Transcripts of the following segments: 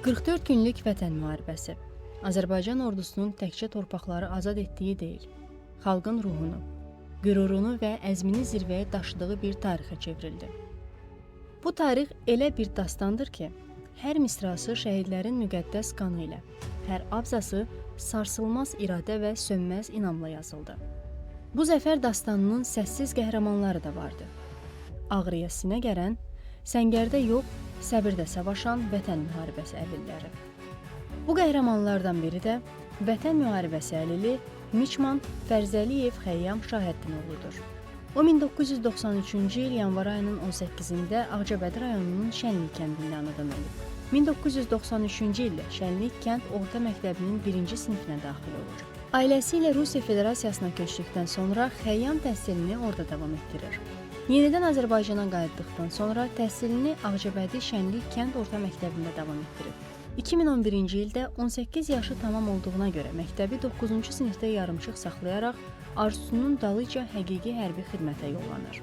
44 günlük Vətən müharibəsi Azərbaycan ordusunun təkcə torpaqları azad etdiyi deyil, xalqın ruhunu, qürurunu və əzmini zirvəyə daşıdığı bir tarixə çevrildi. Bu tarix elə bir dastandır ki, hər misrası şəhidlərin müqəddəs qanı ilə, hər abzası sarsılmaz iradə və sönməz inamla yazıldı. Bu zəfər dastanının səssiz qəhrəmanları da vardı. Ağrıya sinə gərən, səngərdə yox, səbirdə savaşan Vətən müharibəsi əlilləri. Bu qəhrəmanlardan biri də Vətən müharibəsi əlili Miçman Fərzəliyev Xəyyam Şahəddinoğludur. O 1993-cü il yanvar ayının 18-də Ağcabədi rayonunun Şənlik kəndində anadan olub. 1993-cü ildə Şənlik kənd orta məktəbinin 1-ci sinifinə daxil olur. Ailəsi ilə Rusiya Federasiyasına köçdükdən sonra Xəyyam təhsilini orada davam etdirir. Yenidən Azərbaycana qayıtdıqdan sonra təhsilini Ağcabədi Şənlik kənd orta məktəbində davam etdirib. 2011-ci ildə 18 yaşı tamam olduğuna görə məktəbi 9-cu sinifdə yarımçıq saxlayaraq arzusunun dalıyca həqiqi hərbi xidmətə yollanır.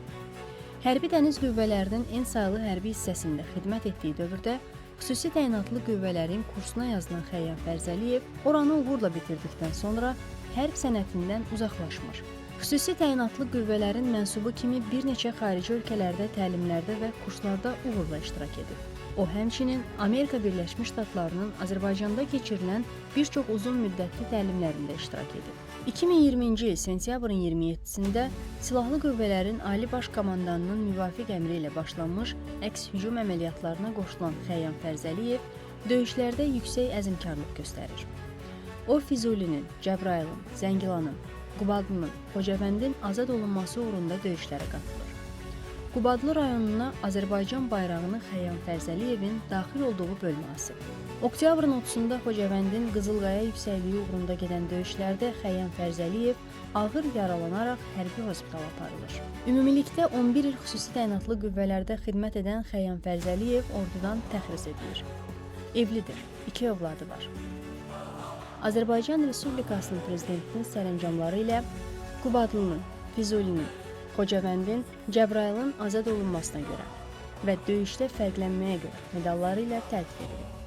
Hərbi Dəniz Qüvvələrinin en saylı hərbi hissəsində xidmət etdiyi dövrdə xüsusi təyinatlı qüvvələrin kursuna yazılan Xəyyam Fərzəliyev oranı uğurla bitirdikdən sonra hərb sənətindən uzaqlaşmır. Xüsusi təyinatlı qüvvələrin mənsubu kimi bir neçə xarici ölkələrdə təlimlərdə və kurslarda uğurla iştirak edib. O, həmçinin Amerika Birləşmiş Ştatlarının Azərbaycanda keçirilən bir çox uzun müddətli təlimlərində iştirak edib. 2020-ci il sentyabrın 27-sində Silahlı Qüvvələrin Ali Baş Komandanının müvafiq əmri ilə başlanmış əks-hücum əməliyyatlarına qoşulan Xəyyam Fərzəliyev döyüşlərdə yüksək əzmkarlıq göstərir. O, Füzulinin, Cəbrayılın, Zəngilanın, Qubadlının, Xocavəndin azad olunması uğrunda döyüşlərə qatılır. Qubadlı rayonuna Azərbaycan bayrağını Xəyyam Fərzəliyevin daxil olduğu bölmə asıb. Oktyabrın 30-da Xocavəndin Qızılqaya yüksəkliyi uğrunda gedən döyüşlərdə Xəyyam Fərzəliyev ağır yaralanaraq hərbi hospitala aparılır. Ümumilikdə 11 il xüsusi təyinatlı qüvvələrdə xidmət edən Xəyyam Fərzəliyev ordudan təxris edilir. Evlidir, 2 övladı var. Azərbaycan Respublikasının prezidentinin sərəncamları ilə Qubadlının, Füzulinin, Xocavəndin, Cəbrayılın azad olunmasına görə və döyüşdə fərqlənməyə görə medalları ilə təltif edilib.